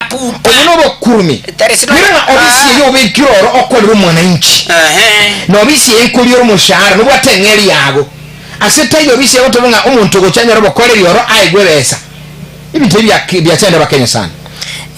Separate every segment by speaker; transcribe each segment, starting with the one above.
Speaker 1: Mapupa.
Speaker 2: Obwo nobokurumi.
Speaker 1: There is no-
Speaker 2: Nere ng'a obisi
Speaker 1: Ah.
Speaker 2: eye obekire oro okorere omwananchi.
Speaker 1: Ehe.
Speaker 2: Na obisi eye ekoriora omoshahara nobwate eng'eri yago. Ase taiyo obisi egoteba ng'a omonto ogocha anyore obokoreri oro aegwe ebesa. Ebinto ebi biak- biachande abakenya sana.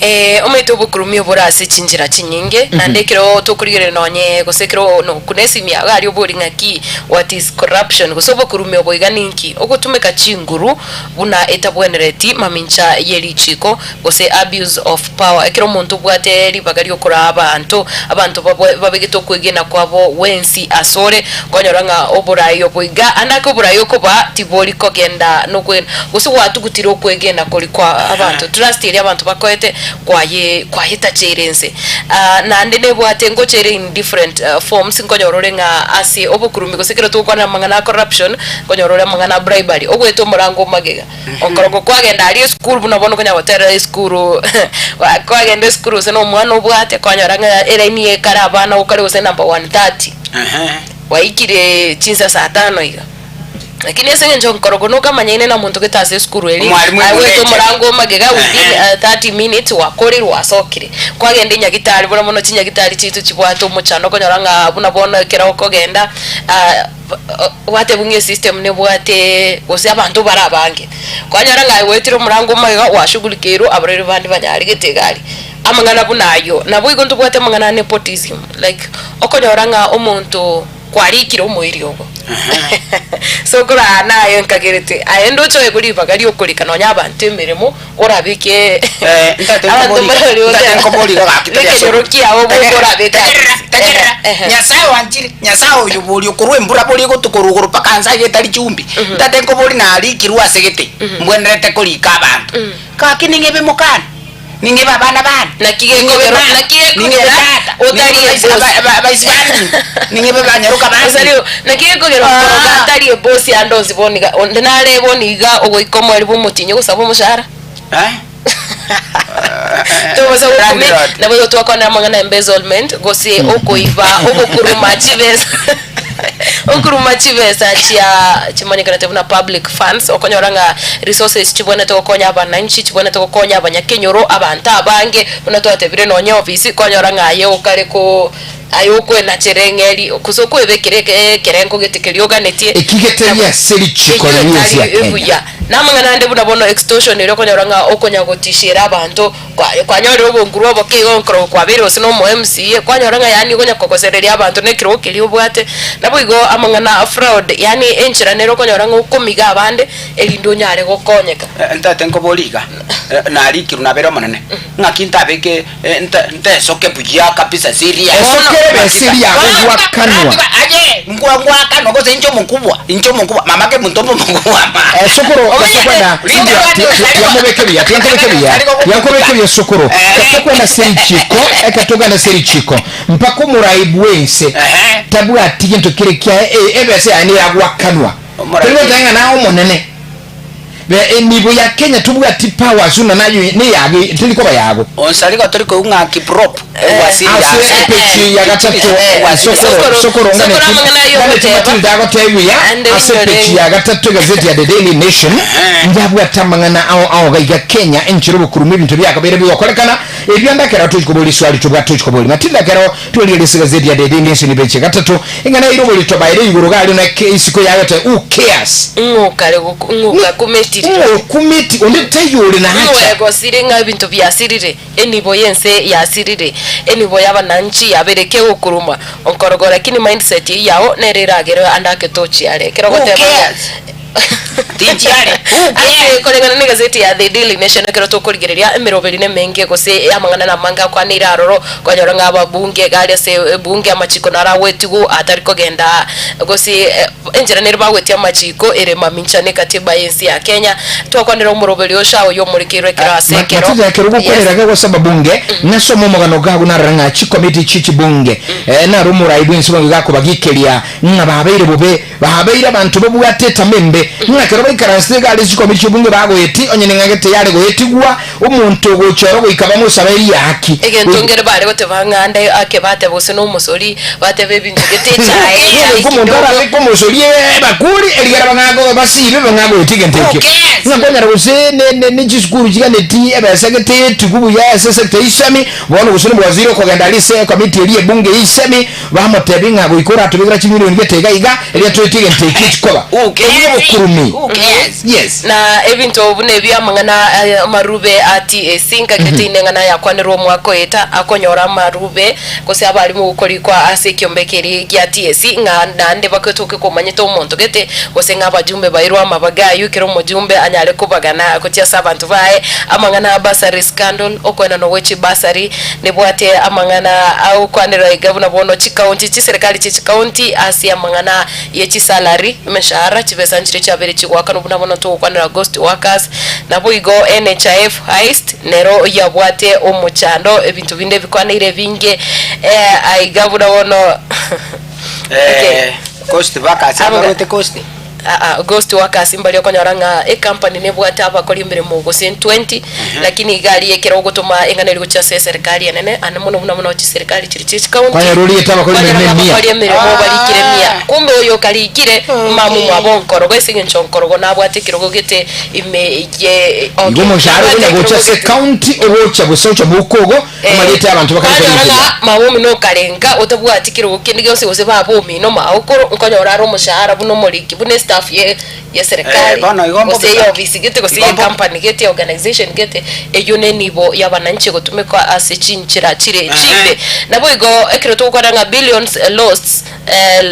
Speaker 3: Eh, omanyete obokurumi obore ase chinchera chinyinge, naende ekero tokorigereria nonye gose ekero nokuna esimi yago aria obori ng'aki what is corruption gose obokurumi obo iga ninki, ogotumeka chinguru buna etabwenereti mamincha ye richiko gose abuse of power ekero omonto obwate ribaga riokoraa abanto, abanto babwe babegete okwegena kwabo gwensi asore, okonyora ng'a oborai obo iga ande ake oborai okoba tibori kogenda nokwegena gose gwatugutire okwegena koria kwa abanto trust eria abanto bakoete kwaye kwayetacheire inse. Naende nebwate ngocha ere in different forms nkonyora ore ng'a ase obokurumi gose ekero togokwana amang'ana a corruption nkonyora ore amang'ana a bribery ogoeta omorango omagega. Okorokwa kwagenda aria esukuru buna bono okonya goterera esukuru kwagenda esukuru gose na omwana obwate kwanyora ng'a eraini ekare abana okare gose number 130 gwaikire chinsa saa tano iga. Lakini ase eng'encho nkorokwo nokamanyaine na monto gete ase esukuru eria,
Speaker 1: Omwalimu
Speaker 3: aye goeta
Speaker 1: ebundeche.
Speaker 3: omorango omagega within
Speaker 1: Ehe.
Speaker 3: 30 minutes gwakorire gwasokire. Kwagenda enyagitari buna bono chinyagitari chiaito chibwate omochando okonyora ng'a buna bono ekero okogenda gwatebwa ng'a esystem nebwate gose abanto bare abange. Kwanyora ng'a aye gwaetire omorango omagega gwashughulikiirwe abarwaire bande banyaregete iga aria. Amang'ana buna ayio. Naboigo ntobwate amang'ana a nepotism like okonyora ng'a omonto Kwarikire omoerio obo. So okoraa naye nkagerete aye ndoche oegwe ribaga riokorika nonya abanto emeremo orabeke
Speaker 1: Eh, ntate
Speaker 3: abanto
Speaker 1: nkobori iga,
Speaker 3: mbarori
Speaker 1: ntate nkobori iga gaki tari ase
Speaker 3: nekenyoro
Speaker 1: obo.
Speaker 3: kiao boka
Speaker 1: Tegerera,
Speaker 3: orabeke
Speaker 1: tegerera,
Speaker 3: ase.
Speaker 1: tegerera.
Speaker 3: Ehe, ehe.
Speaker 1: Nyasaye oanchire, Nyasaye oyo bori okorwa embura bori egotuka rogoro mpaka nse aye etari chumbi. Ntate nkobori narikirwe ase gete, mbwenerete korika abanto. Gaki ning'ebe mokane. Ning'ebe abana bane,
Speaker 3: Naki
Speaker 1: ning'ebe
Speaker 3: gekogera
Speaker 1: mama,
Speaker 3: naki
Speaker 1: ning'ebe
Speaker 3: gekogera
Speaker 1: tata,
Speaker 3: otari
Speaker 1: ning'ebe baisi-
Speaker 3: ebosi.
Speaker 1: aba- aba- abaisi baminto, ning'ebe banyaroka
Speaker 3: Gose
Speaker 1: baminto.
Speaker 3: riu, naki gekogera okoroga
Speaker 1: Ah.
Speaker 3: atari ebosi ande onsi bono iga, onde nare bono iga ogoika omoerio bwa omotienyi ogosaba omoshahara?
Speaker 1: Eh?
Speaker 3: Togosa gokumia,
Speaker 1: Landlord.
Speaker 3: nabo igo twakwanera amang'ana ya embezzlement, gose okoiba, ogokuruma chibesa okoruma chibesa chia chimanyekanete buna public funds, okonyora ng'a resources chibwenerete gokonya abananchi, chibwenerete gokonya abanyakenyoro, abanto abange, buna twatebire nonye ofisi, kwanyora ng'a aye okare ko aye okoenachera eng'eri, gose okoebekera eke ekerengo gete keria oganetie,
Speaker 2: Eki getari ase richiko
Speaker 3: eyio
Speaker 2: ri'ense ya
Speaker 3: etari
Speaker 2: Kenya.
Speaker 3: buya. Na amang'ana ande buna bono extortion eria okonyora ng'a okonya gotishera abanto, Kwa kwanyorire obonkuru oboke igo nkorokwo kwabeire gose na omo MCA, kwanyora ng'a yaani okonya kogosereria abanto na ekerogo keria obwate, naboigo amang'ana a fraud yaani enchera nere okonyora ng'a okomiga abande erinde onyare gokonyeka.
Speaker 1: Ntaete nkoborie iga, narikirwe nabeire omonene, ng'aki ntabeke nte ntesoke buya kabisa serious.
Speaker 2: Esokere ebesa eria yagogoakanwa.
Speaker 1: Aye nkwa ngwakanwa gose inche omokubwa, inche omokubwa, mama kemunto mbe omokubwa ama.
Speaker 2: Sokoro tokwenda tiamobeke buya tiankobeke buya tiankobeke buya sokoro tokwenda ase richiko eke togenda ase richiko mpaka omorai bwense tabwati gento kere kiaye ebesa yaye neyagwakanwa tari goteba ng'a naye omonene Be enibo ya Kenya tobwati powers buna nayo neyago teri koba yago.
Speaker 1: Onsa rigo tori koigwa ng'a Kiprop egwasiri
Speaker 2: Ase
Speaker 1: yase.
Speaker 2: epeji ya gatato
Speaker 3: Sokoro-
Speaker 2: sokoro
Speaker 3: Sokoro
Speaker 2: nganeti
Speaker 3: amang'ana ayio
Speaker 2: nganeti
Speaker 3: ogoteba.
Speaker 2: Matilda agotebia buya
Speaker 3: Ande
Speaker 2: ase
Speaker 3: inyore
Speaker 2: epeji ya gatato egazeti ya The Daily Nation njabwate amang'ana ao ao gaiga Kenya enchera obokuruma ebinto biakabeire bigokorekana ebio ande ekero tochi koboria eswali tobwate tochi koboria Matilda ekero twarigereria ase egazeti ya The Daily Nation epeji ya gatato Ing'ana eire oborito baire igoro gari na isiko yaye te who cares?
Speaker 3: Ng'o okare goku ng'o okakumetiri?
Speaker 2: Ng'o okumeti onde taiyo ore na
Speaker 3: Ng'o
Speaker 2: hacha.
Speaker 3: egosire ng'a ebinto biasirire, enibo y'ense yasirire, enibo y'abananchi yabeire kegokuruma onkorogo lakini mindset eyio yao nere eragere ande ake tochiare ekero
Speaker 1: Who
Speaker 3: ogoteba ng'a
Speaker 1: cares? Tinchiare. Who cares?
Speaker 3: Ase koreng'ana n'egazeti ya The Daily Nation ekero tokorigereria emeroberi nemenge gose amang'ana namange akwaneire aroro Kwanyora ng'a ababunge iga aria ase ebunge amachiko naro agwetigwe atari kogenda gose enchera nere bagwetia amachiko ere mamincha ne katiba y'ense ya Kenya. Twakwanera omoroberi o SHA oyio omorekeirwe ekero ase ekero.
Speaker 2: Matilda ekero ogokwanera iga gose ababunge nasome omogano gago narora ng'a chikomiti chie chibunge naro omorai bwensi bwango iga akobagikeria ng'a babeire bobe babeire abanto babwate etama embe. botambe, ng'a ekero baikaransete iga are chikomiti chi'obunge bagoeti, onye ning'agete yare goetigwa, omonto ogocha oro goika bamosabe riaaki.
Speaker 3: Egento nkere bare goteba ng'a ande ake bateba gose nomosori, bateba ebinto gete echae, echae
Speaker 2: Goika omonto
Speaker 3: kidogo.
Speaker 2: arabeke omosori ebakuri, erigere bang'a basibe bang'a goetia egento
Speaker 1: Who
Speaker 2: ekio.
Speaker 1: cares?
Speaker 2: Ng'a kwanyora gose ne- ne- ne chisukuru chiganeti ebesa gete etigwe buya ase esector ya isemi, bono gose nomowaziri okogenda aria ase ekomiti eria y'ebunge ya isemi, Bamotebia ng'a goika oratobekera chimilioni gete iga iga, erio toetie egento ekio chikoba.
Speaker 1: Who
Speaker 2: Obwo
Speaker 1: cares?
Speaker 2: nobokurumi.
Speaker 1: Who cares?
Speaker 2: Yes.
Speaker 3: Na ebinto buna ebio amang'ana aya amarube a TAC nkagete ine ng'a nayakwanerwe omwaka oeta akonyora amarube gose abarimu gokorikwa ase ekiombe keria gia TAC ng'a naende bakwetoke komanyete omonto gete gose ng'a abajumbe bairwe amabaga aywo ekero omojumbe anyare kobagana gochia ase abanto baye. Amang'ana a bursary scandal, okoenanwa gwe chibursary Nebwate amang'ana agokwanerwa iga buna bono chikaunti, chiserikali chie chikaunti ase amang'ana ye chisalary, emeshahara, chibesa nchiria chiabeire chigoakanwa buna bono togokwanera ghost workers, naboigo NHIF heist nero yabwate omochando, ebinto binde ebikwaneire ebinge aiga buna bono okay.
Speaker 1: Ghost workers
Speaker 3: Abo-
Speaker 1: abarwete ghost.
Speaker 3: Aa, ghost workers mbaria okonyora ng'a ecompany nebwate abakori emeremo gose 20, lakini iga aria ekero ogotoma eng'ana eria gochia ase eserikali enene, ande mono buna mono chiserikali chiria chie chicounty,
Speaker 2: Kwanyora oriete abakori
Speaker 3: kwanyora
Speaker 2: emeremo
Speaker 3: ng'a
Speaker 2: emia.
Speaker 3: abakori emeremo barikire mia. Kumbe oyo okarikire, mamu mwabo nkorogo ase eng'encho nkorogo nabwate ekerogo gete ime ye
Speaker 2: Igo
Speaker 3: okay,
Speaker 2: omoshahara
Speaker 3: nabwate
Speaker 2: okonya gocha
Speaker 3: ekerogo
Speaker 2: ase
Speaker 3: gete.
Speaker 2: county ogocha gose ocha moka ogo amarieta y'abanto bakare
Speaker 3: Kwanyora
Speaker 2: korigereria.
Speaker 3: ng'a mama omino okarenga otabwati kerogo kende gionsi gose baba omino maokoro nkonyora are omoshahara buna omoriki buna estaff ye yeserikali
Speaker 1: Eh, bono igo
Speaker 3: gose
Speaker 1: mbobe
Speaker 3: ye ofisi gete gose
Speaker 1: Igo
Speaker 3: ye
Speaker 1: mbobe.
Speaker 3: company gete organization gete eyio nenibo y'abananchi egotumekwa ase chinchera chire chimbe. Naboigo ekero togokwana ng'a billions lost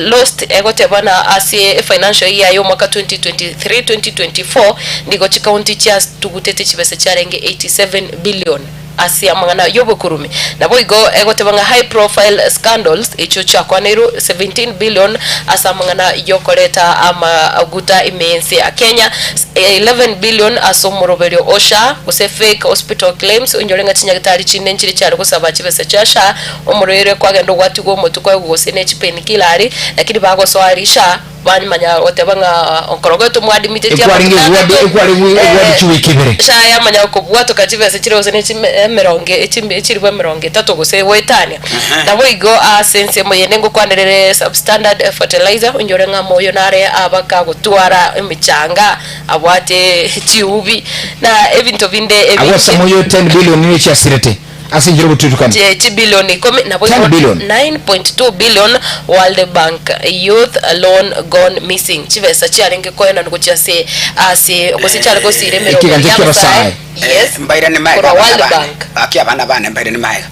Speaker 3: lost egoteba na ase efinancial year ya omwaka 2023 2024 nigo chikaunti chiatugutete chibesa chiarenge 87 billion. Ase amang'ana y'obokurumi. Naboigo egoteba ng'a high profile scandals echio chiakwaneirwe 17 billion ase amang'ana y'okoreta amaguta ime y'ense ya Kenya, 11 billion ase omoroberio o SHA gose fake hospital claims onyore ng'a chinyagitari chinde nchire chiare gosaba chibesa chia SHA omorwaire kwagenda ogwatigwa omotwe koegwa gose ne chipain killer aria lakini bagosoa aria SHA Bamanya goteba ng'a okorogoetwe mwadimitetie
Speaker 2: Ekwarenge
Speaker 3: amatuko
Speaker 2: egwadi
Speaker 3: atato,
Speaker 2: ekware gwi- egwadi
Speaker 3: eh,
Speaker 2: chiwiki ibere.
Speaker 3: Chayamanya kobwatoka chibesa chiria gose ne chime emerongo echim chilifu emerongo etato gose goetania. Naboigo ase ensemo eyende ngokwanerere substandard fertilizer, onyore ng'a moyo nare abakagotwara emechanga, abwate chiubi, na ebinto binde
Speaker 2: Agwo ase
Speaker 3: ebinge.
Speaker 2: moyo 10 billion nigo chiasirete. Ase enchera ogotutukana.
Speaker 3: Chie chibilioni ikomi nabo
Speaker 2: 10
Speaker 3: igo
Speaker 2: billion.
Speaker 3: 9.2 billion World Bank youth loan gone missing chibesa chiarenge koenanwa gochia ase ase gose chiare gosira emeroberio
Speaker 2: Ekeganja
Speaker 3: ya
Speaker 2: ki'abasae.
Speaker 3: abasae yes
Speaker 1: Mbairane magega
Speaker 3: korwa
Speaker 1: abana
Speaker 3: World
Speaker 1: bane.
Speaker 3: Bank.
Speaker 1: Gaki abana bane mbairane magega.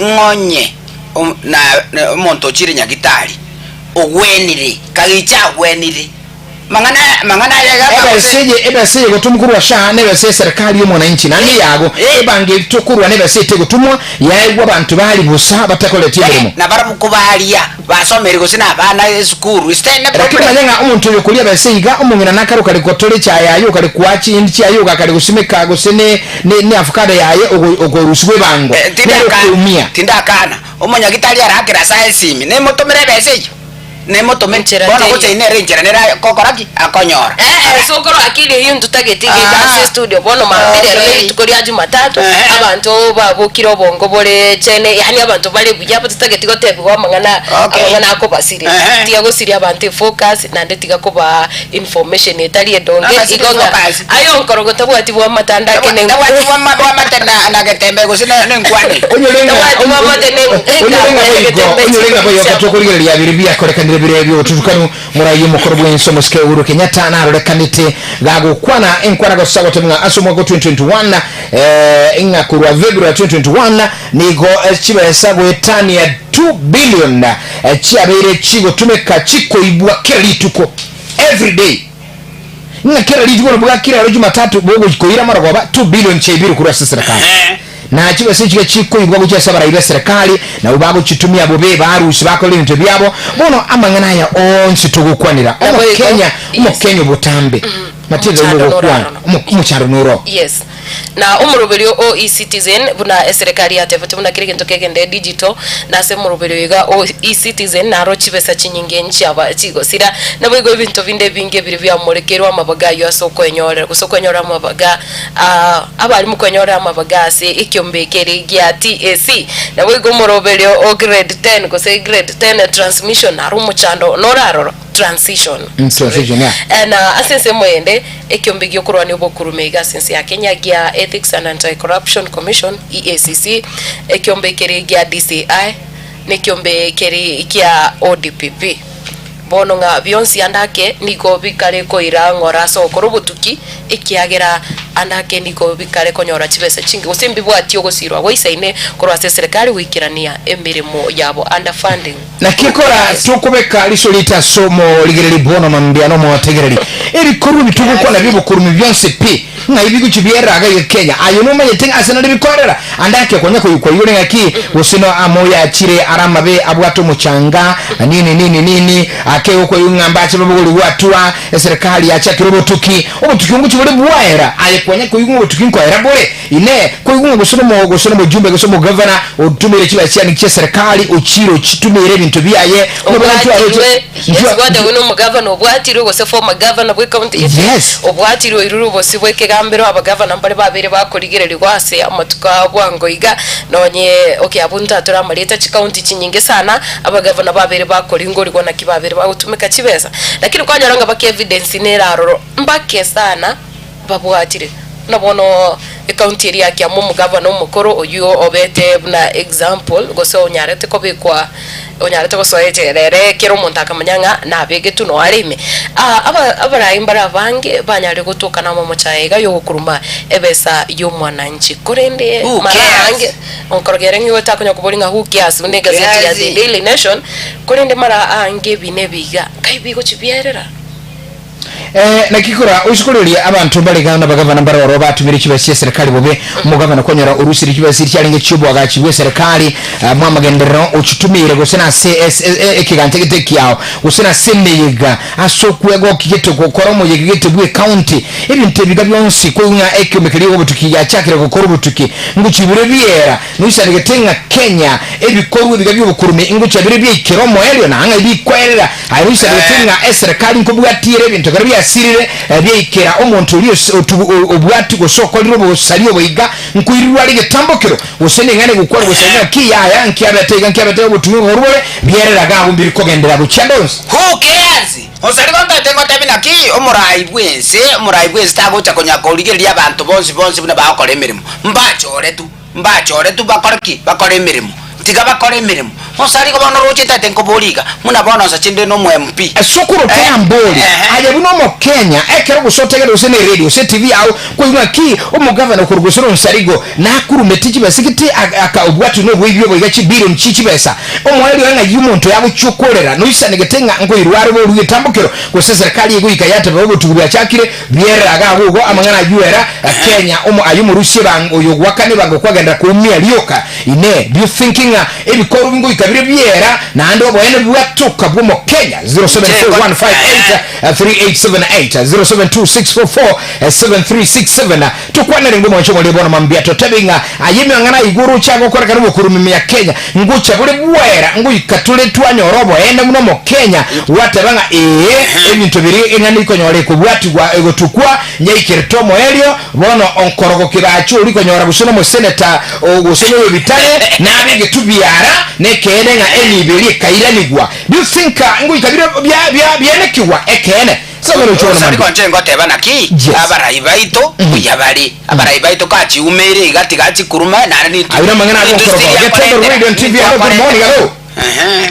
Speaker 1: Ng'onye om- na na omonto ochire nyagitari ogwenire kagicha agwenire Mang'ana mang'ana aya iga
Speaker 2: Ebesa eye ebesa eye egotumwa korwa SHA nebesa y'eserekari y'omwananchi naende eyago
Speaker 1: Eh.
Speaker 2: ebango eri tokorwa nebesa etegotumwa yaegwa abanto bari bosa batakoreti emeremo.
Speaker 1: Na barabwo kobaria basomeri gose na abana esukuru is there any
Speaker 2: Lakini
Speaker 1: problem?
Speaker 2: manya ng'a omonto oyo okoria ebesa iga omong'ina nakare okare gotora echae yaye okare koa chindi chiaye ogakare gosimeka gose ne ne ne avocado yaye ogo okorusigwa ebango
Speaker 1: Eh,
Speaker 2: nere
Speaker 1: tindakana
Speaker 2: okoumia.
Speaker 1: tindakana omonyagitari arakera ase esimi nemotomere ebesa eyio. Nemotome,
Speaker 3: Enchera
Speaker 1: bono
Speaker 3: teiyo.
Speaker 1: gocha ine ere enchera nere aye gokora ki? Akonyora.
Speaker 3: Eh, eh, sokoro akili eyio ntotagete iga
Speaker 1: Ah.
Speaker 3: ase estudio bono mambia rero
Speaker 1: Okay.
Speaker 3: ne rituko ria jumatatu
Speaker 1: Ehe.
Speaker 3: abanto babokire obongo bore chene yaani abanto bare buya batotageti gotebiwa amang'ana
Speaker 1: Okay.
Speaker 3: amang'ana akobasiria
Speaker 1: Ehe.
Speaker 3: tiga gosiria abanto efocus naende tiga kobaa information etari edonge
Speaker 1: Abasirie
Speaker 3: igo ng'a
Speaker 1: focus.
Speaker 3: aye onkorogo tabwati bwamatanda ake ne
Speaker 1: Tabwati bwama- bwamate na- na getembe gose ne- nenkwane.
Speaker 2: Onyore ng'a
Speaker 3: Tabwati bwamate ne-
Speaker 2: onyore ng'a boigo onyore ng'a boigo tokorigereria biri biakorekanire bire ebiobotutukanu morai omokoro bw'ense omosike Uhuru Kenyatta narorekanete gagokwana enkwana gose agoteba ng'a ase omwaka o 2021 eh, ng'a korwa February 2021 nigo eh, chibesa goetania 2 billion eh, chiabeire chigotumeka chikoibwa kera rituko every day Ng'a kera rituko nabo gakire aro Jumatatu bogochia koira marogoba 2 billion chiaibirwe korwa ase eserekari. Na chibesa echi chikoibwa gochia ase abarai b'eserekari, nabwo bagochitumia bobe, barusia bakora ebinto biabo. Bono amang'ana aya onsi togokwanera
Speaker 3: Naboigo,
Speaker 2: Omokenya,
Speaker 3: yes.
Speaker 2: Omokenya obotambe. Matilda
Speaker 3: Omochando
Speaker 2: oyo
Speaker 3: noro
Speaker 2: ogokwana
Speaker 3: arono.
Speaker 2: omochando noro.
Speaker 3: Yes. Na omoroberio o eCitizen buna eserekari yatebete buna kera egento kegende digital, na ase omoroberio iga o eCitizen naro chibesa chinyinge nchiaba chigosira. Naboigo ebinto binde ebinge biria biamorekerwe amabaga ayio ase okwenyorera gose okwenyorera amabaga aa abarimu kwenyorera amabaga ase ekiombe kere gia TSC. Naboigo omoroberio o grade ten gose grade ten transmission naro omochando noraroro. Transition.
Speaker 2: Mm, transition, yeah.
Speaker 3: Eh, na ase ensemo ende ekiombe giokorwania obokurume iga ase ense ya Kenya gia Ethics and Anti-Corruption Commission EACC, ekiombe keri gia DCI na ekiombe keri kia ODPP. Bono ng'a bionsi ande ake nigo bikare koira ng'ora ase ogokora obotuki ekiagera ande ake nigo bikare konyora chibesa chinke gose mbibwati ogosirwa goisaine korwa ase eserekari goikerania emeremo yabo under funding.
Speaker 2: Naki kora tokobeka riso riaito ase omorigereria bw'ono mambia na omotegereri, ebikorwa ebi togokwana bi'obokurumi bionsi pi, ng'ai bigochia biarera iga iga Kenya. Aye nomanyete ng'a ase nare bikoerera? Ande ake konya koigwa igoro ng'aki, gose no amoyachire are amabe abwate omochanga, nini nini nini, ake okoigwa ng'a mbache babogorigwe atua, eserekari yachakire obotuki, obotuki ngochia bore bwaera, aye kwanya koigwa ng'a obotuki nkoera bore. Inee! Koigwa ng'a gose nomo, gose nomojumbe, gose omogavana otumeire chibesa chiane chi'eserekari, ochiire ochitumeire ebinto biaye, buna bono ntwaroche,
Speaker 3: Obwatirwe, yes,
Speaker 2: ntwa,
Speaker 3: bwate
Speaker 2: ntwa,
Speaker 3: buna omogavana obwatirwe gose former governor bwe county gete,
Speaker 2: Yes.
Speaker 3: obwatirwe oirure obosio bw'ekegambero, abagavana mbare babeire bakorigererigwa ase amatuko a bwango iga, nonye okay abwo ntatore amarieta chicounty chinyinge sana, abagavana babeire bakoringorigwa naki babeire bagotumeka chibesa. Lakini kwanyora ng'a baka evidence nere aroro, mbake sana. Babwatire. Buna bono ecounty eria ya Kiambu omogavana omokoro oyio obete buna example gose onyarete kobekwa onyarete gosoa echela ere kera omonto akamanya ng'a nabegetwe noyo are ime. Aba abarai mbare abange banyarire gotoka na amamocha iga yogokuruma ebesa ya omwananchi korende
Speaker 1: Who
Speaker 3: mara
Speaker 1: cares?
Speaker 3: aange okorogera ng'a igo takonya koboria ng'a who cares buna egazeti ya
Speaker 1: cares?
Speaker 3: The Daily Nation korende mara aange ebi na ebi iga nkai bigochi biaerera.
Speaker 2: Eh, naki kora oisikorerie abanto mbare iga nabagavana mbare oro batumire chibesa chi'eserekari bobe. Omogavana kwanyora orusirie chibesa chiria chiarenge chi'oboagachi bw'eserekari eh, mwamagenderero ochitumire gose nase es- e- e- ekegancha gete ekiao gose nase emeyega ase okwegokia gete gokora omoyega gete bw'ecounty ebinto ebiga bionsi koigwa ng'a ekiombe keria obotuki giachakire gokora obotuki ngochibire biera Noisanegete ng'a Kenya ebikorwa ebiga bi'obokurume ingochia bire biaikera omoerio na ng'a ebikoerera. Aye noisanegete ng'a eserekari nkobwatiere ebinto ekero biasirire biaikera omonto oria obwati gose okorire obosaria obo iga nkoirirwe are egetambokero gose neng'ana egokwana gose ng'a ki yaya nkiabete iga nkiabete iga obotume oboru bore bierera iga abwo mbiri kogenderera gochia ande onsi.
Speaker 1: Who cares? Gose rigo ntaete ngotebi naki omorai bw'ense omorai bw'ense tagocha konya korigereria abanto bonsi bonsi buna bagokora emeremo mbachoretwe. Mbachoretwe bakore ki? Bakore emeremo. Tiga bakore emeremo. Bosa rigo bono oroche ntaete nkoboria iga, buna bono nsa chinde nomo MP.
Speaker 2: Esukuru teyambori, aye buna omokenya ekero gose otegere gose ne radio gose etv yao koigwa ng'aki omogavana okorwa gose ronsarigo nakurumeti chibesa gete aka obwatwe noboibi obo iga chibilion chie chibesa omoerio oye ng'ai omonto oyo agochia okorera noisanegete ng'a nkoirwa are boru getambokero gose eserekari egoika yateba obotugi bwachakire Bierera iga agwo igo amang'ana ayio era Kenya omo aye omorusia ebang oyo ogwakana ebango kwagenderera koumia rioka. Inee do you think ng'a ebikoru bingoika bire biera naende oboene bwatoka bw'omokenya 0741583878 0726447367 Tokwanere ng'o omwancho omoriri bono mambia totebi ng'a aye emang'ana aigwe oroche agokorekana obokurumi ime ya Kenya ngocha bore bwaera ngoika tore twanyora oboene buna omokenya gwateba ng'a ee ebinto biria eng'ana ikonyora ekobwatigwa egotukwa nyaikerete omoerio bono onkorogo kibache oria konyora gose nomoseneta gose noyo bitare nabe egetu biara nekeene ng'a enibo eria ekairanigwa do you think ngoika bire bia bia bianekigwa ekeene
Speaker 1: Gose rigo inche ngoteba naki,
Speaker 2: Yes.
Speaker 1: abarai baito mbuya bare, abarai baito kachiumeire iga tiga chikuruma naende nintu
Speaker 2: Ayio namang'ana
Speaker 1: nintu
Speaker 2: agonkoroka.
Speaker 1: still
Speaker 2: Getembe
Speaker 1: akorentera,
Speaker 2: Radio and TV,
Speaker 1: nintu
Speaker 2: hello, good morning,
Speaker 1: akorentera.
Speaker 2: hello.
Speaker 1: Ehe.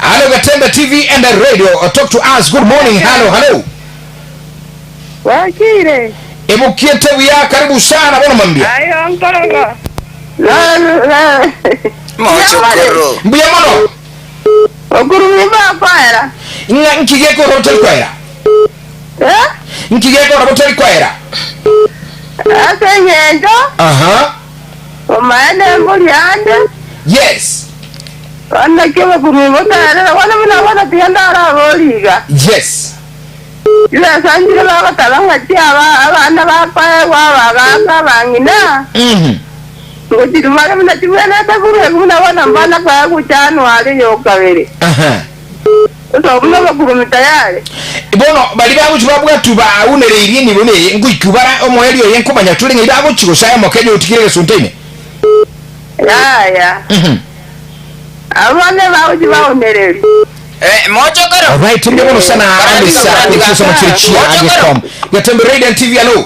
Speaker 2: Hello, Getembe TV and Radio. Talk to us. Good morning. Hello, hello.
Speaker 4: Bwakire.
Speaker 2: Ebukiete buya, karibu sana bono mambia.
Speaker 4: Ayo nkorogo. Na na.
Speaker 1: Mochokoro.
Speaker 2: Mbuya mono.
Speaker 4: Okurumi bakoera.
Speaker 2: Ng'a nki gekora botari kwaera?
Speaker 4: Eh?
Speaker 2: Nki gekora botari kwaera?
Speaker 4: Ase eng'encho
Speaker 2: Aha.
Speaker 4: omaene embori yande
Speaker 2: Yes.
Speaker 4: bono naki obokurumi botaerera bono buna bono tiga ndarabori iga.
Speaker 2: Yes.
Speaker 4: Chibesa nchire bagotaba ng'a chiaba abana bakoegwa abagaaka abang'ina, ngochiri bare buna chibwenerete koruegwa buna bono mbana koegwa Januari eyokabere. Gose obwo nobokurumi tayari.
Speaker 2: Bono baria bagochia babwatwa baunereirie enibo eye, ngoikigwa bare omoerio oye nkomanya tore ng'a ibagochia gose aye omokenye otigire egesunte ime.
Speaker 4: Yaya. Abwo bono bagochia baunereria.
Speaker 1: Eh, mochokoro.
Speaker 2: Alright, mbuya mono sana
Speaker 1: Karatiga,
Speaker 2: Alisa
Speaker 1: karatiga.
Speaker 2: ochiso machiri chia
Speaker 1: Mochokoro.
Speaker 2: Agecom. Getembe Radio and TV alo.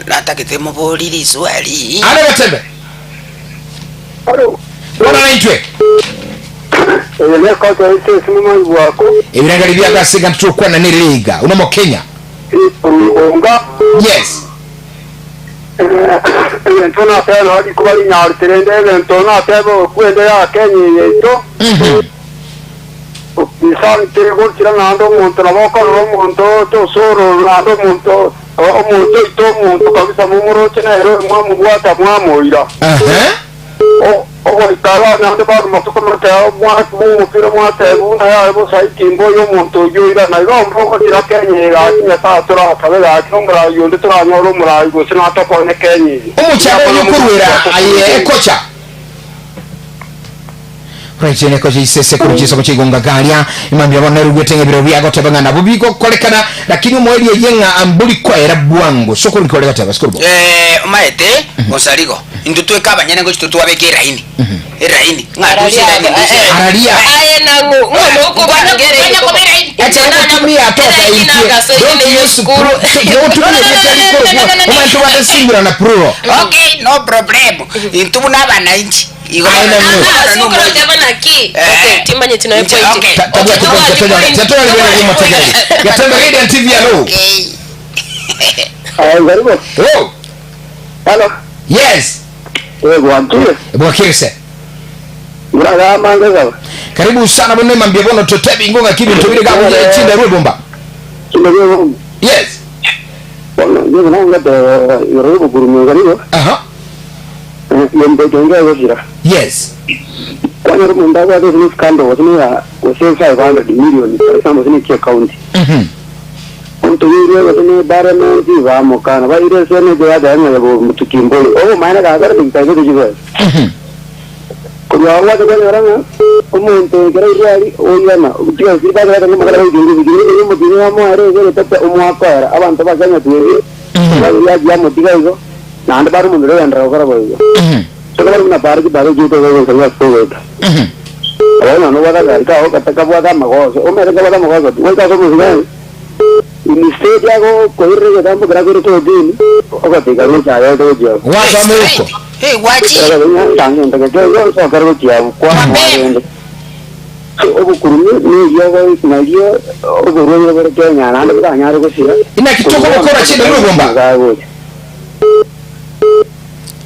Speaker 1: Natagete mobori riswali.
Speaker 2: Alo Getembe. Bono naintwe.
Speaker 5: Eye nekocha ase esimo maigwako.
Speaker 2: Ebirangari bia gase gant tokwana nerere iga. Uno mo Kenya.
Speaker 5: Onga.
Speaker 2: Yes.
Speaker 5: Egento natebe rikuba rinyarete rende egento natebe okwende ya Kenya eye yaito. Obisani terigochira naende omonto nabo okorora omonto tosororo naende omonto omonto oito omonto kabisa momoroche nere oyo mwamobwata mwamoira. Ogoika abana naende barwa matuko make momopira mwateba buna yare bosa ikimba oyo omonto oyio oirana. Igo mbogochira Kenya eye gaki Nyasae atorasabe gaki omorai onde toranyore omorai gose natokonye Kenya eye.
Speaker 2: Omochando oyo okorwera aye ekocha. Right, ne kocha isese kuru chiso kocha igonga garia imambia bono erugete ng'a ebiro biagoteba ng'a nabo bigokorekana lakini omoerio eye ng'a ambori kwaera bwango sokoro nkore gateba sokoro bo
Speaker 1: Eh, omaete osarigo intwe tweka abanyene ngochi totwabeka eraini eraini ng'a
Speaker 3: Araria
Speaker 1: ndusie eraini ndusie eraini.
Speaker 2: Araria.
Speaker 3: Aye nang'o ng'o nokobangere
Speaker 1: Kwanya koba eraini.
Speaker 2: Ekero ogotumia atoka intwe don't use plural otumie ritari korokwa omaete obwate singular na plural
Speaker 1: Okay, no problem intwe buna abananchi Igo
Speaker 2: Aye,
Speaker 1: bono
Speaker 2: nang'o.
Speaker 1: bono
Speaker 3: Aha,
Speaker 1: nomoyo.
Speaker 3: sokoro teba naki.
Speaker 1: Eh.
Speaker 3: Okay, timbanyeti noe
Speaker 1: Inche,
Speaker 3: point.
Speaker 1: okay.
Speaker 2: Ta- tabwati point
Speaker 3: Tobwati
Speaker 2: yatonyore
Speaker 3: point,
Speaker 2: yatonyore bene
Speaker 3: tobwati
Speaker 2: bimotegereri
Speaker 3: point.
Speaker 2: Getembe Radiant TV hello
Speaker 1: Okay.
Speaker 5: Karibu.
Speaker 2: oh
Speaker 5: Halo.
Speaker 2: yes
Speaker 5: Eh, bwakire.
Speaker 2: bwakire se
Speaker 5: Muragamba ngezaba.
Speaker 2: karibu sana bono emambia bono totebi ingo ng'aki ebinto bire gabuya chindarua ebomba
Speaker 5: Kino byo.
Speaker 2: yes
Speaker 5: Bono ndio nanga de yoro gurumu karibu.
Speaker 2: aha
Speaker 5: Yembe kenga yosira.
Speaker 2: Yes.
Speaker 5: Kwanyora omonto abwate ase scandal gose niga gose 500 million for example gose ne account.
Speaker 2: Mhm.
Speaker 5: Omonto oirwe gose ne parliament bamokana baire senate bateba ng'a bo motukimbori. Obomaene gakare totaigete chibesa.
Speaker 2: Mhm.
Speaker 5: Korwa abwo gwachia kwanyora ng'a omonto ekero airwe aria oirana chibesa chiria batebete ng'a omokara baitinge bikiri riria omotienyi bamoere iga egetete omoakoera abanto ba Kenya twebire
Speaker 2: Mhm.
Speaker 5: yachi yamotiga igo naende bare omonto oria ogenderera gokora boigo.
Speaker 2: Mhm.
Speaker 5: Tokobare buna bare chibare chiaito iga goika ase ogoeta.
Speaker 2: Mhm.
Speaker 5: Bono nonya nobwate akagari kao gata kabwate amagoso, omanyete kabwate amagoso pi, goika ase omosigari, instead agokoirera egetambo keria akoirete hoteli, ogotiga gocha aye gochia abwo.
Speaker 2: Gwasoma uko.
Speaker 1: Hey, gwachi.
Speaker 5: Ngento geke igo osokere gochia abwo kwa
Speaker 1: Mapema.
Speaker 5: mwarende. So obokurumi neriogo nario oborwaire bore Kenya naende botanyare gosira.
Speaker 2: Inaki tokobokora chinde buna obomba?
Speaker 5: Gocha.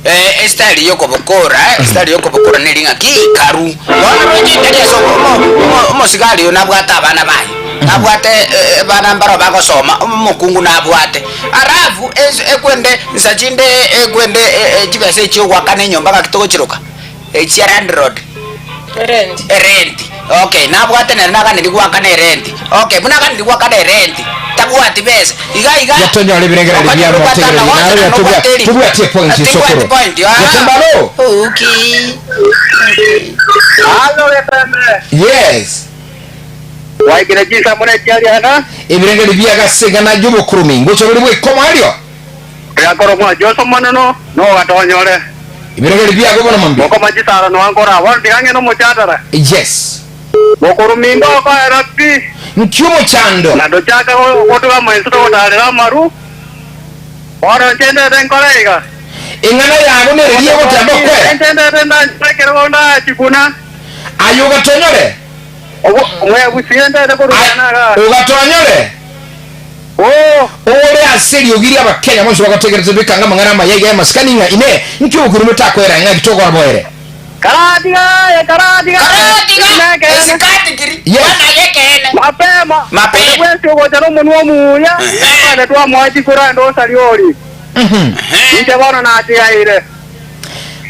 Speaker 1: Eh, estyle yokobokora estyle yokobokora neri ng'aki karu bono roche tari ase omo- omo- omosigari oyo nabwate abana baye nabwate eh, abana mbaro bagosoma omokungu nabwate alafu es- ekwende nsa chinde ekwende eh, eh, chibesa echi ogwakana enyomba ng'aki togochiroka echia landlord
Speaker 3: Rent.
Speaker 1: Erenti. Okay, nabwate nere naganeri goakana erenti. Okay, buna aganeri goakana erenti, tabwati besa. Iga iga.
Speaker 2: Yatonyora ebirengererio bia
Speaker 1: Okonyora obwate
Speaker 2: motegereri
Speaker 1: amagoso
Speaker 2: naro
Speaker 1: na
Speaker 2: yatobwa
Speaker 1: nobwate eri.
Speaker 2: tobwatie point
Speaker 1: Tibwati
Speaker 2: sokoro.
Speaker 1: point, ah.
Speaker 2: Yatembalo.
Speaker 1: Okay.
Speaker 5: Halo Getembe.
Speaker 2: Yes.
Speaker 5: Waikire chinsa muna echiariana.
Speaker 2: Ebirengererio bia gasegana jobokurumi ngocha bori bwekomo ario.
Speaker 5: Yakoro mwa Joso monono no gatonyore.
Speaker 2: Ebirengererio biago bono mambia.
Speaker 5: Mokoma chisara no ankora bono tiga ng'ende omochatara.
Speaker 2: Yes.
Speaker 5: Mokoruminda okoera pi.
Speaker 2: Nki omochando?
Speaker 5: Na ndochaka gotuga moinse togotarera amaru. Bono inche ndete nkore iga.
Speaker 2: Eng'ana yago nereria egotamba okwera.
Speaker 5: Inche ndete ndanchore ekerogo ndachikuna.
Speaker 2: Aye ogatonyore.
Speaker 5: Omwebusie ndete korugana igaa.
Speaker 2: Ogatonyore.
Speaker 5: Oo.
Speaker 2: Ore ase eriogi ri'Abakenya bonsi bagotegerete bikanga amang'ana amaya iga y'amasikani ng'a Inee, inki obokurumi otakoera ng'a tokora boere?
Speaker 5: Karatiga aye, karatiga aye,
Speaker 1: Karatiga,
Speaker 5: eki nekeene.
Speaker 1: esikatigiri,
Speaker 2: Yes.
Speaker 1: bono aye ekeene.
Speaker 5: Mapema,
Speaker 1: Mapema.
Speaker 5: onde bwensi ogocha nomonwa omuya,
Speaker 1: Ehe.
Speaker 5: twende twamoa chikura ende osaria oria.
Speaker 2: Mhm.
Speaker 5: Inche bono natigaire.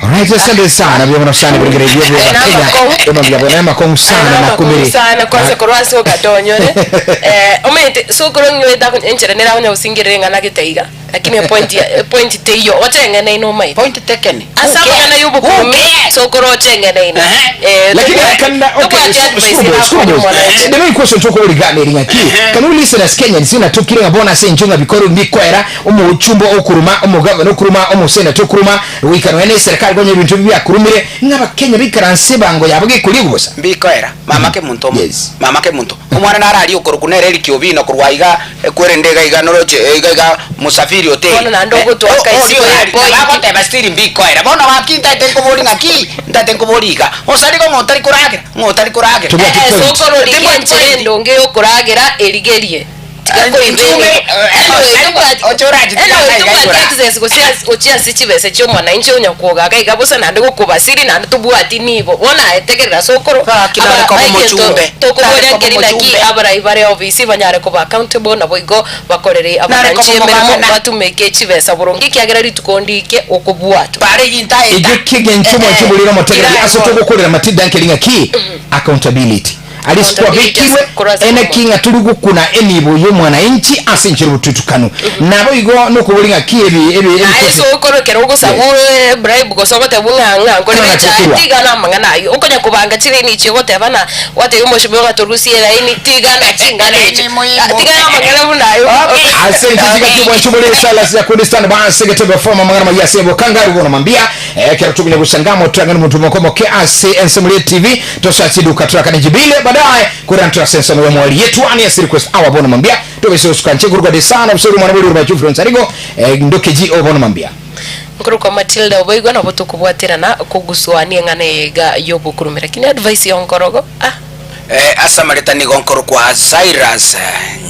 Speaker 2: Alright, asante sana bia sana bingire bia bia
Speaker 3: Na
Speaker 2: Kenya.
Speaker 3: amakong'u.
Speaker 2: Ema bia bona makong'u sana na kumiri.
Speaker 3: Sana kwanza korwa ase ogatonyore eh omanyete sokoro ng'weta enchera nere akonya gosingirera eng'ana getaiga lakini epoint epoint teiyo ocheng'eneine omanyete
Speaker 1: Point taken.
Speaker 3: ase amang'ana ya obokurumi sokoro ocheng'eneine Eh,
Speaker 2: Lakini can okay,
Speaker 3: tobwati advice
Speaker 2: school boys, school
Speaker 3: erakonya
Speaker 2: boys.
Speaker 3: mwananchi
Speaker 2: The main question tuko ligana eri ngaki. Can we listen as Kenyans sina tukire ngabona se nchunga bikoro bikwera omuchumbo okuruma omugavana okuruma omusenate okuruma wikano ene serikali gonya ebintu byakurumire ng'aba Kenya bikaranse bango yabo gekuri gusa.
Speaker 1: Mbikoera mama ke muntu omo.
Speaker 2: Yes.
Speaker 1: Mama ke muntu omwana narari okoruku nere Eric Obino korwa iga ekwerende iga iga noroche iga iga musafiri hotel.
Speaker 3: Bono naende ogotwaka isiko ya point.
Speaker 1: Bagoteba stiri mbikoera bono gaki ntaete nkobori ng'aki ntaete nkobori iga osarigo ng'a otari koragera ng'a otari koragera.
Speaker 2: Tobwati
Speaker 3: Eh,
Speaker 2: point.
Speaker 3: sokoro rigia
Speaker 1: Tobwati
Speaker 3: enchera
Speaker 1: point.
Speaker 3: endonge yokoragera erigerie tiga
Speaker 1: Eh,
Speaker 3: koiba
Speaker 1: nchume,
Speaker 3: enibo.
Speaker 1: eh,
Speaker 3: Anyway,
Speaker 1: eh, ochora chitiga
Speaker 3: anyway,
Speaker 1: iga
Speaker 3: tobwati
Speaker 1: igora.
Speaker 3: access gochia ase chibesa chia omwananchi onya kwoga iga bosa naende gokobasiri naende tobwati nibo bono aetegerera sokoro
Speaker 1: Gaki nare koba omochumbe.
Speaker 3: tokoboria
Speaker 1: Nare koba
Speaker 3: nkeri naki
Speaker 1: omochumbe.
Speaker 3: abarai bare ofisi banyare koba accountable nabo igo bakorere
Speaker 1: Nare
Speaker 3: abananchi
Speaker 1: koba
Speaker 3: emeremo
Speaker 1: omogabana.
Speaker 3: batumeke chibesa boronge ekiagera rituko ndike okobwatwa.
Speaker 1: Bare yintaeta.
Speaker 2: Ejyo kigencho
Speaker 3: Eh, eh,
Speaker 2: mwanchubulira motegereri
Speaker 3: ira
Speaker 2: ase
Speaker 3: igo.
Speaker 2: togokorera matilda nkeri ng'aki accountability
Speaker 3: Accountability
Speaker 2: aliskwabikirwe
Speaker 3: ase korwa ase
Speaker 2: ene
Speaker 3: omonto.
Speaker 2: king'a turi gukuna enibo y'omwananchi ase enchera obotutukanu nabo igo nokobori ng'aki ebi ebi
Speaker 3: Naye
Speaker 2: ebikosi
Speaker 3: sokorokera ogosabwa bribe gose ogotebwa ng'a ng'a nkore
Speaker 2: Ng'a
Speaker 3: echae
Speaker 2: ng'achekurwa.
Speaker 3: tigana amang'ana aywo okonya kobanga chireni echi ogoteba na gwatebia omoshomia ng'a torusie eraini tigana ching'ana echi
Speaker 1: Eraini muhimu.
Speaker 3: Ah, tigana amang'ana buna ayo
Speaker 1: Okay.
Speaker 2: Asante chikati Silas ya kundi stand by sekete forma mangana maya sebo kangaru gono mambia eh kero tukunya kusangamo twangana muntu mokomo ke ase ensemble TV tosatsi duka twaka ni jibile baadaye kurantu asensa no mwali yetu ani asi request awa bono mambia tobese usukanche kuruka de sana usuru mwana buri ruba chufro nsarigo eh, ndoke ji o bono mambia
Speaker 3: nkoruka Matilda oboigwa nabo tokobwaterana koguswania eng'ana eye iga ya obokurumi lakini advice ya onkorogo ah
Speaker 1: Eh, asamareta nigo nkoro kwa Cyrus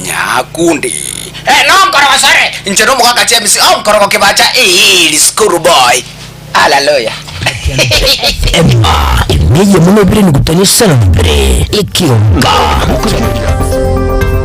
Speaker 1: Nyakundi. Eh, no nkorogo sore. Nche no mugaka James, oh nkorogo kibacha eh school boy. Hallelujah.
Speaker 6: Emma, imeye muno biri nikutanyisana mbere ikionga.